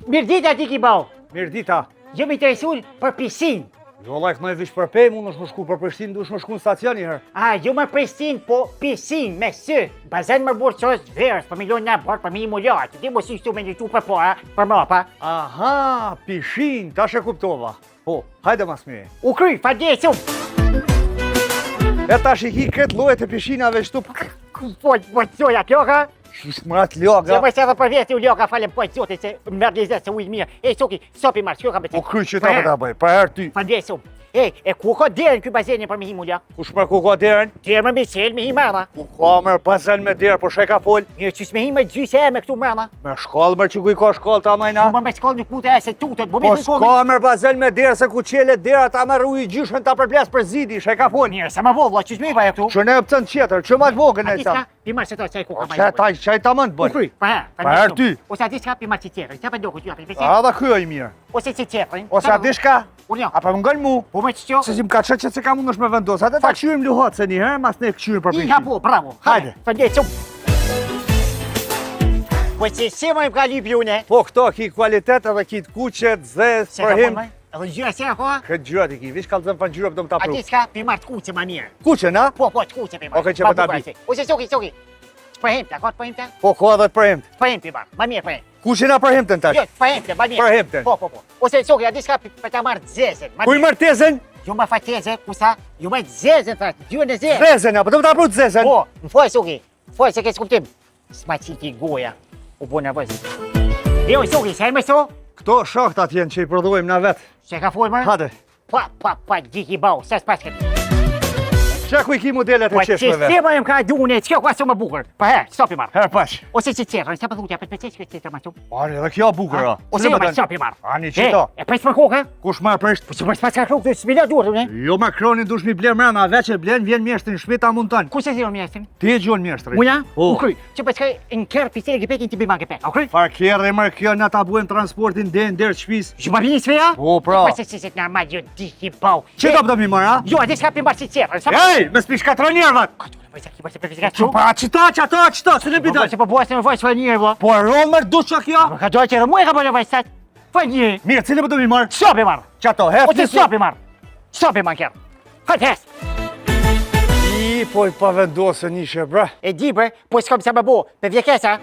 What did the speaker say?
Mirëdita, Diki Bau. Mirëdita. Jam interesun për pishinë. Jo, vlla, këtu veç për Pejë, mund është me shku për Prishtinë, duhesh me shku në stacion një herë. A, jo më Prishtinë, po pishinë me sy. Bazen më burë që është verës, për milion në bërë, për mi mu ljatë. Ti mos ishtu me një tu për para, për mrapa. Aha, pishinë, tash e kuptova. Po, hajde mas meje. U kry, faleminderit shumë. E tash i ki këtë llojet e pishinave shtu. Po, po, zoja, kjo ka? Qysh më atë loga? Se më se edhe për veti u loga, falem po zotit se më merr lezet se ujë mirë. E soki, sopi marr, kjo ka U kry që ta po ta bëj, për herë ty. Faleminderit shumë. E, e ku ka derën ky bazeni për me hi mu la? Kush më ku ka derën? Derën më me çel me hi mrena. Ku ka mër bazen me derë, po shë ka fol? Mirë, qysh me hi me gjyshe e me këtu mrena. Me shkallë mër që ku i ka shkallë ta majna? Më me shkallë nuk mund të e se tutët, po Po s'ka mër bazen me derë se ku çelet dera ta merr uji gjyshën ta përplas për zidi, shë ka fol? Mirë, sa më vogla, qysh me i vaja këtu? Që ne opcion tjetër, që më të vogël e sa. Pi marr se to çaj ku ka më. Çaj taj, çaj ta mend bën. Kry, pa herë. Pa herë ty. Ose a di çka pi marr si tjetër, çfarë do ku ti? A da ky është i mirë. Ose si tjetrin. Ose a di çka? Unë jo. A pa më ngol mu? Po më çjo. Se si më ka çë që se ka mundesh me vendos. Hajde ta kqyrim luhat se një herë, mas ne kqyrim për pishinë. Ja po, bravo. Hajde. Faleminderit shumë. Po si si më ka lyp ju ne? Po këto ki kualitet edhe ki të kuqe, të zezë, për him. Edhe ngjyra se ka? Këtë ngjyrat i ki, vish kallzëm pa ngjyra do më ta pru. A di çka? Pi marr të kuqe më mirë. Kuqe na? Po, po, të kuqe pi marr. Okej, që po ta bi. Ose soki, soki. Përhimte, ka të përhimte? Po, ka edhe të përhimte. Të përhimte, pi marr, më mirë përhimte. Kuqe na përhimten tash? Jo, të përhimte, më mirë. Përhimten. Po, po, po. Ose soki, a di çka për ta marrë të zezën. Ku i marr tezën? Jo më fa tezën, kusa? Jo më zezën, tha, gjyrën e zezën. Zezën, apo do të ta pru të zezën? Po, më foj, soki. Foj, se ke kuptim. S'ma qiti goja, u bo nervoz. Jo, soki, se e më so? Këto shahtat jenë që i prodhojmë na vetë. Se ka foj, më? Hajde. Pa, pa, pa, gjiki bau, se s'pas këtë. Qa ku i ki modelet e Po, qeshmeve? që si më jem ka dune, që kjo ka shumë më bukur. Pa herë, stop i marr. Herë pash. Ose që tjetër, sa po thotë, për të që tjetër më shumë. Ani, edhe kjo bukur, a. Ose jo, stop i marr. Ani, qito. E, e pres për kokë? Kush marr prisht? Po që për s'pas ka kokë, s'mi la duart unë. Jo, ma kronin dush mi ble mrena, veç e blen, vjen mjeshtri në shpi ta monton. Kush e thirr mjeshtrin? Ti e gjon mjeshtrin. Unë? Po. U kry. Që po shkoj në kerr pi cili gepekin ti bëj ma gepek. U kry? Far kerri më kjo na ta bujem transportin deri në derë të shtëpisë. Ju ma vini sfera? Po, pra. Po se se se normal jo diki bau. Që do të mi marr, a? Jo, atë s'ka pi marr si tjetër. Sa Ej, me s'pi shkatërron nervat. Ka të po sa ki po se për Që pa çita çato çto, se ne Po bidan. po po se më voj çfarë njëri vlla. Po e rroll më du çka kjo? Po ka dojë që edhe mua e ka bërë vaj sat. Po njëri. Mirë, cilë po do mi marr? Ço pi marr? Çato, he. Ose ço pi marr? Ço pi marr kerr? Hajde hes. I po i pa vendosë një bre. E di bre, po s'kam sa më bo, pe vjekesa.